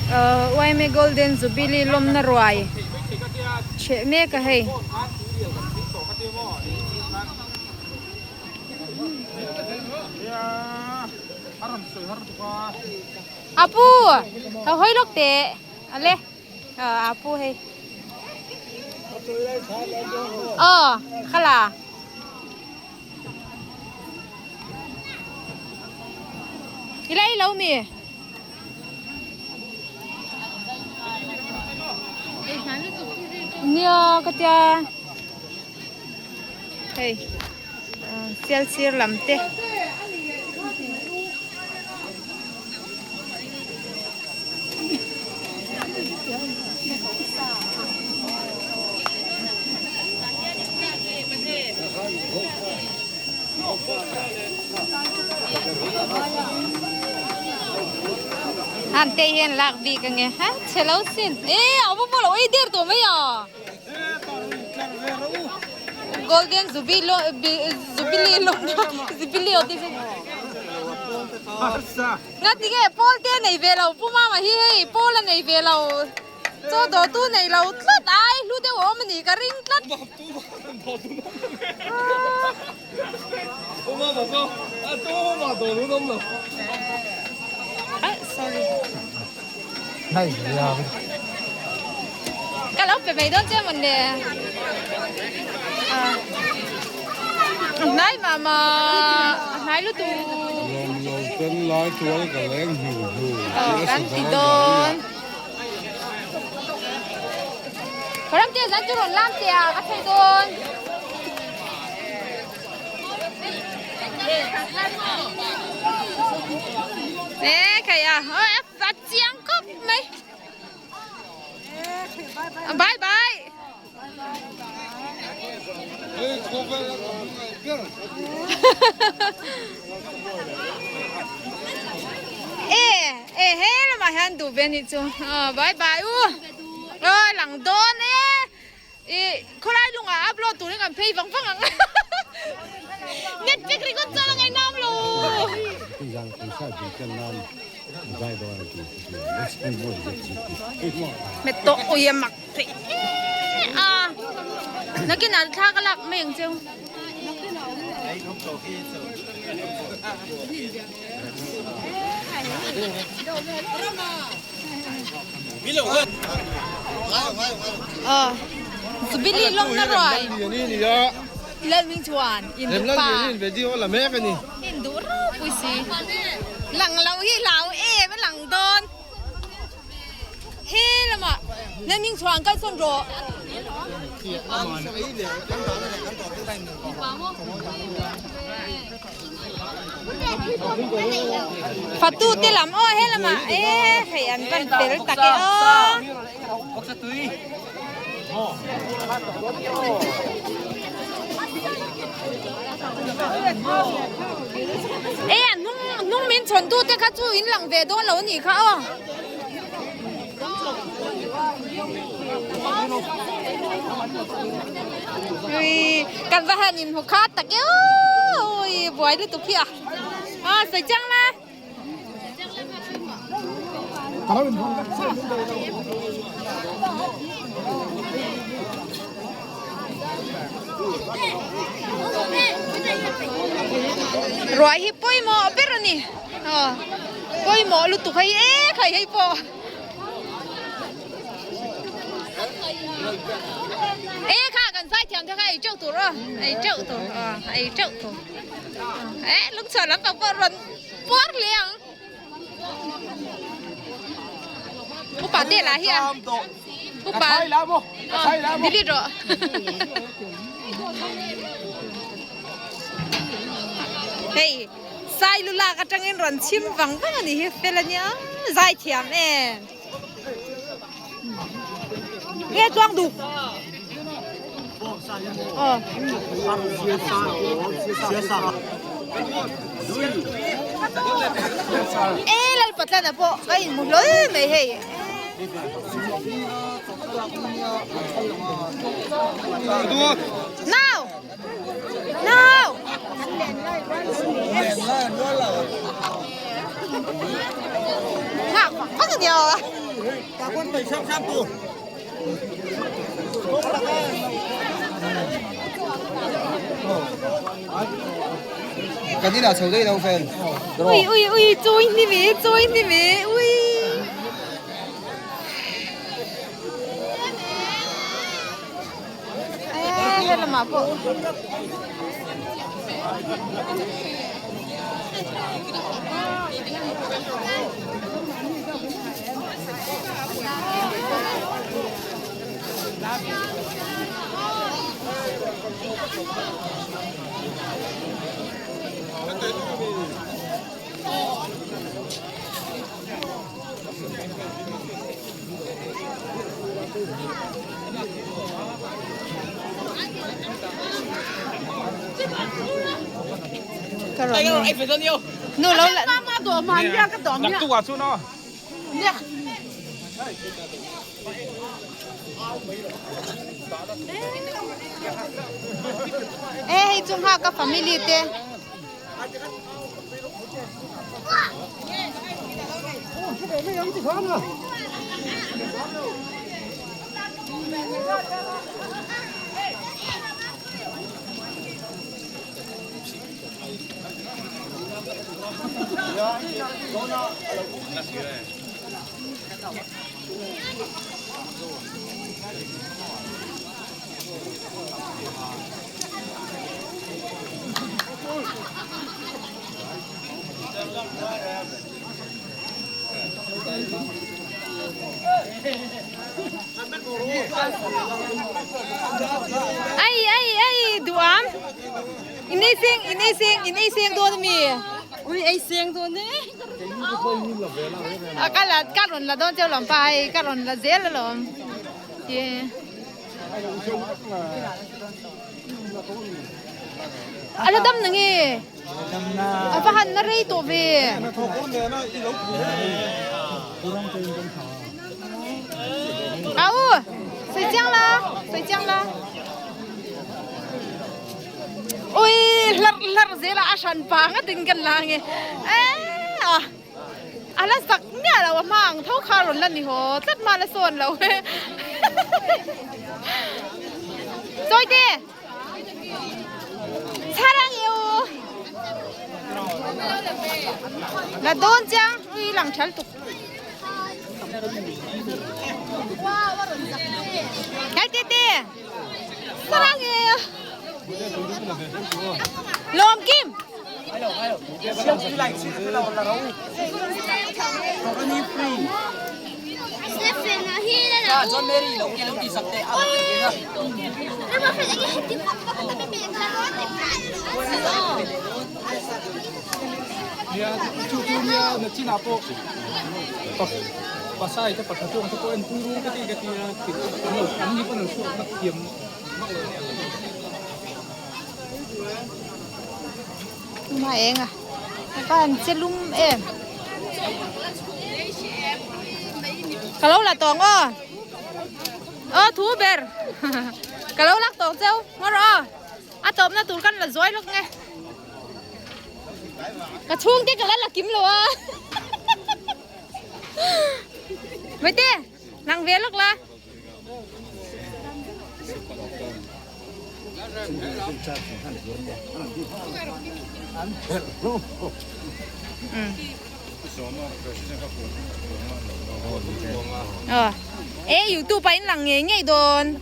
Yma Golden Jubilee lawmna ruai chheh mek a hei. Apu tho hawi lawk teh ale apu hei aw khala. I la ei lo mi? Nia ka tia hei sial sir lam te. An te hian lak bik ange ha chhe lo sin e a va pawh lo ei der tawh mai a golden jubilee lo jubilee lo jubilee aw ti se nga ti nge pawl te nei ve lo pu mama hi hei pawl a nei ve lo chaw dawh tu nei lo tlat ai hlu deuh a awm a ni ka ring tlat. Ka lo pe mai dawn che mawn le. Hnai mah mah hnai lutuk. Lawm lo ten lai tual ka leng hnu hnu. Kan ti dawn. Ram te zan chu rawn lam teh a ka thei dawn. E khai a a chiang khawp mai. Bye bye. E e he lamah hian duh ve anih chu bye bye u aw lang dawn e ih khawlai lungah upload turin kan phei vang vang ang netflix ringawt chuan a ngaihnawm lo. Met tawh ui a mak theih e a nakinah thla ka lak mai ang cheu. Jubilee lawmna ruai Lalhming chuan induh pa induh ropui si lang lo hi hlau em a lang dawn he lamah Lalhming chuan kalsawn rawh. Fatu te lam aw he lamah e hei an van fel tak e aw. E a hnung hnung min chhawn tu te kha chu in lang ve dawn lo anih kha aw. Ui kan va han inhmu khat tak e ui buai lutuk hi a a sawi chiang la. Ruai hi pawimawh ber a ni aw pawimawh lutuk hei e khai hei pawh. Ê kha kan zai thiam te kha ei teuh tur aw ei teuh tur aw ei teuh tur ê lungchhuah lampang pawh rawn puar hle ang upa te lah hi a upa delete rawh hei sai lu lak atangin rawn chhim vang vang a ni hi fel a nia zai thiam em. Nge chuang duh. Ờ. Ê lal patlan a pawh ka in mu hlawl mai hei. Now. Now. Ngak vang vang a nia. Ui ui ui chawi ni ve chawi ni ve ui. E helamah pawh. Nu lo la E hei chu nghak a family te. Ai ai ai duam in ei seng in ei seng in ei seng dawn ami ui ei seng dawn e a ka la ka rawn la dawn cheu lawm pa hei ka rawn la zel alawm ye a la dam na nge a va han na rei tawh ve a u sawi chiang la sawi chiang la ui hlarh hlarh zela a hran pa ngatin kan la nge e a A la zak miah lo a hma ang tho kha rawn la ni haw tlat hma la sawn lo Chawite Chharang i u La dawn chiang ui lang thal tuk Kai te te Sarang e Lawm Kim Ma eng a ka an che lum em ka lo la tawng aw aw thu ber ka lo lak tawng cheu ngaw rawh aw a tawpna tur kan la zuai lawk nge ka chhungte ka la la kim lo a Maite nang ve lawk la. Ờ. Ê, YouTube in lang ngei ngei dawn.